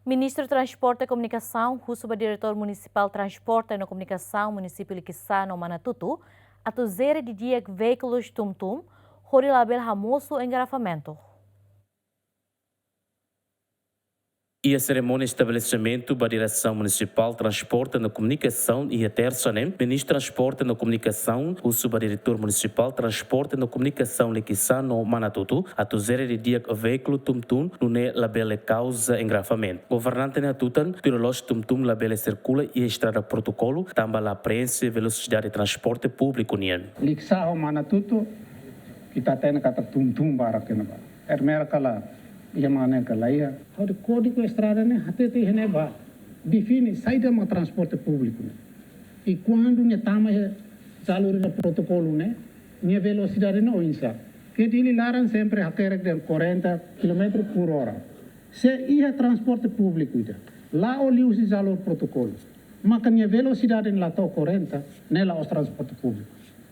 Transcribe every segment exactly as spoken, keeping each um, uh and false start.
Ministru Transporte no Komunikasaun husu ba Diretór Munisipál Transporte no Komunikasaun Munisípiu Likisá no Manatutu atu jere didi'ak veíkulu tum-tum, hodi labele hamosu engarrafamentu. Iha serimónia estabelesimentu ba Diresaun Munisipál Transporte no Komunikasaun iha tersa ne'e, Ministru Transporte no Komunikasaun husu ba Diretór Munisipál Transporte no Komunikasaun Likisá no Manatutu atu jere didi'ak veíkulu tum-tum nune'e labele kauza engarrafamentu. Governante ne'e hatutan, tuir loloos tum-tum labele sirkula iha estrada protokolu, tanba la preenxe velosidade transporte públiku nian. Likisá ho Manatutu, ita hatene katak tum-tum barak iha ne'ebá. Ermera ka lae, iha mak ne'e ka lae iha. Hodi kódigu estrada ne'e hatete iha ne'ebá, define saida mak transporte públiku ne'e. I kuandu nia tama iha jalur ida protokolu ne'e, nia velosidade ne'e oinsá? Ke Dili laran sempre hakerek dehan quarenta quilómetros por hora. Se iha transporte públiku ida la'o liuhusi jalur protokolu, maka nia velosidade ne'e la to'o quarenta, ne'e la'ós transporte públiku.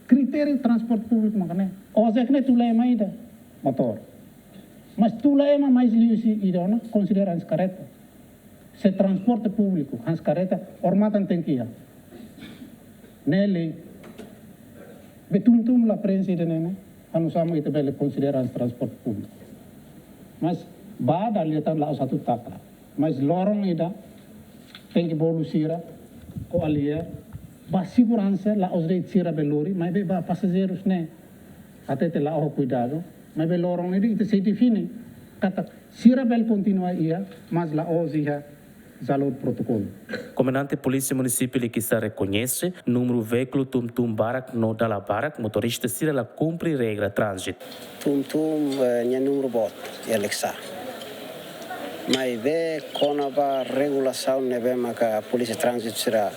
Kritériu transporte públiku maka ne'e. Ojek ne'e tula ema ida, motór. Mas tula ema mais liuhusi ida ona, konsidera hanesan karreta. Se transporte públiku hanesan karreta, odamatan tenke iha. Ne'e lei. Be tum-tum la preenxe ida-ne'e ne'e, oinsá mak ita bele konsidera hanesan transporte públiku? Mas ba dala ida tan la'ós atu taka. Mas loron ida tenke bolu sira ko'alia, ba seguransa, la'ós de'it sira be lori, maibé ba pasajeirus ne'e hatete la'o ho kuidadu, maibé loron ida ita sei define katak sira bele kontinua iha, mas la'ós iha jalur protokolu. Komandante Polísia Munisípiu Likisá rekoñese númeru veíkulu tum-tum barak no dala barak motorista sira la kumpre regra tránzitu. Tum-tum, eh, nia númeru boot iha Likisá. Maibé kona-ba regulasaun ne'ebé maka polísia tránzitu sira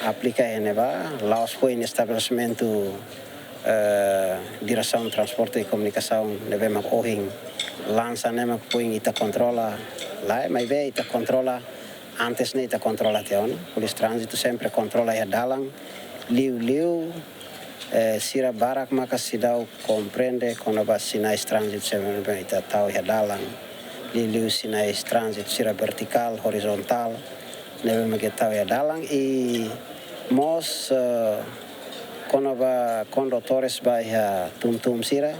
aplika iha ne'ebá, la'ós foin estabelesimentu, eh, Diresaun Transporte i Komunikasaun ne'ebé mak ohin lansa ne'e mak foin ita kontrola, lae, maibé ita kontrola, antes ne'e ita kontrola tiha ona. Polísia tránzitu sempre kontrola iha dalan, liuliu, eh, sira barak maka seidauk komprende kona-ba sinais tránzitu sira ne'ebé ita tau iha dalan, liuliu sinais tránzitu sira vertikál, horizontál, ne'ebé mak ita tau iha dalan, i mós, eh, kona-ba kondutores ba iha tum-tum sira,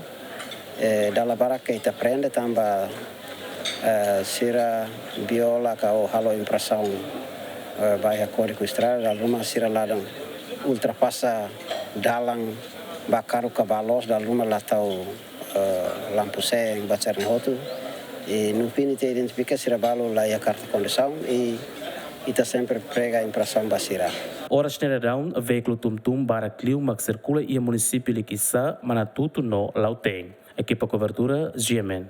eh, dala barak ke ita prende tanba, eh, sira viola ka ou halo infrasaun, eh, ba iha kódigu estrada, dala ruma sira ladún ultrapasa dalan ba karru ka ba loos, dala ruma la tau, eh, lampu sein, ba sira-ne'e hotu. I no fim ita identifika sira balu la iha karta kondusaun i ita sempre prega infrasaun ba sira. Oras ne'e daudaun, veíkulu tum-tum barak liu mak sirkula iha munisípiu Likisá, Manatutu no Lautém. Ekipa kobertura, G M N.